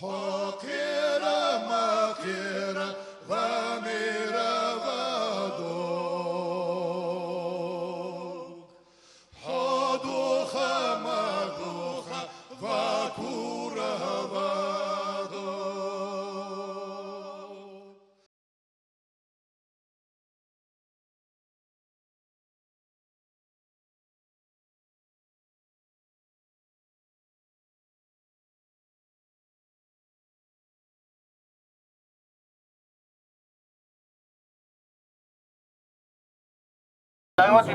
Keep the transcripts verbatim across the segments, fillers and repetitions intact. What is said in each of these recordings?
Хьо кхера ма кхера, ва мира, ва дог. Хьо духа ма духа, ва кура, ва дог.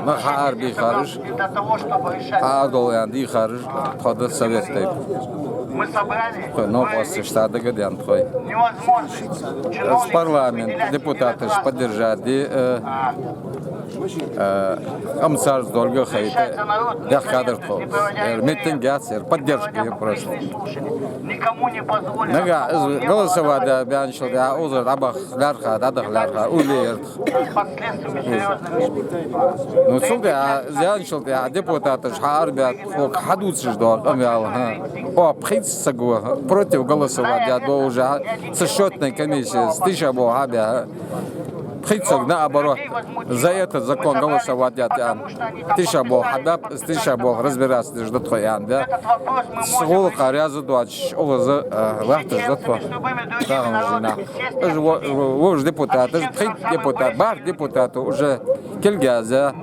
Нах хьаарабийхараш, хьаара дола аьнна дийхараш, тхо да совет тайпа. Тхо новкъосташца дагаденна тхо. Из парламент депутаташ поддержать де, э, э, къам царца долга хайта, дехкадар тхо. Ер митинг яц, ер поддержка я просто. Нагахь из голосовать даь баьнначул тӀехьагӀа укхазара дӀабаха лаьрхӀа, дӀадаха лаьрхӀа, улле яр тха. Ну, цул тӀехьагӀа, из яьнначул тӀехьагӀа депутаташ хьаарабаьб, тхога хьадувцаш дола къамаьл, хӀа. О, пхийтта саго против голосовать даь долаш, хӀа, цу счётной комиссеца тийша болх хьабаь, хӀа. Пхийтта саг, наоборот, за этот закон голосовать даьд аьнна, тийша болх хьабаьб, из тийша болх разбираться деш да тхо аьнна, да. Цу гӀулакха раьза доацаш, укхаза, а, латташ да тхо. Тахан жина. Уж во-, вож депутаташ, пхийтта депутат, бархӀ депутата уже кулг яздаь,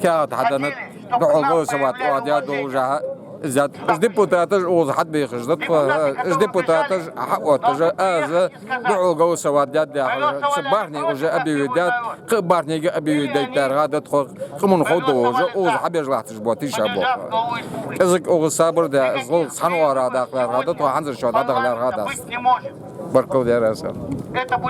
каьхат хьаденнад, духьал голосовать оаха даь долаш, хӀа. Из яд, уж депутаташ укхаза хьатӀабехаш да тхо, уж депутаташ хьаотташ, аз духьал голосовать даьд яхаш, цу бархӀе уже объявить даьд, кхы бархӀнега объявить дайта лаьрхӀа да тхо, къаман хов долаш, укхаза хьабеш латташ бола тийша болх. КӀезига укхаза сабар даь, из гӀулакх цхьана оагӀорахьа даккха лаьрхӀа да тхо, хӀанзарчоа дӀадаха лаьрхӀа дац. Баркал дар аз.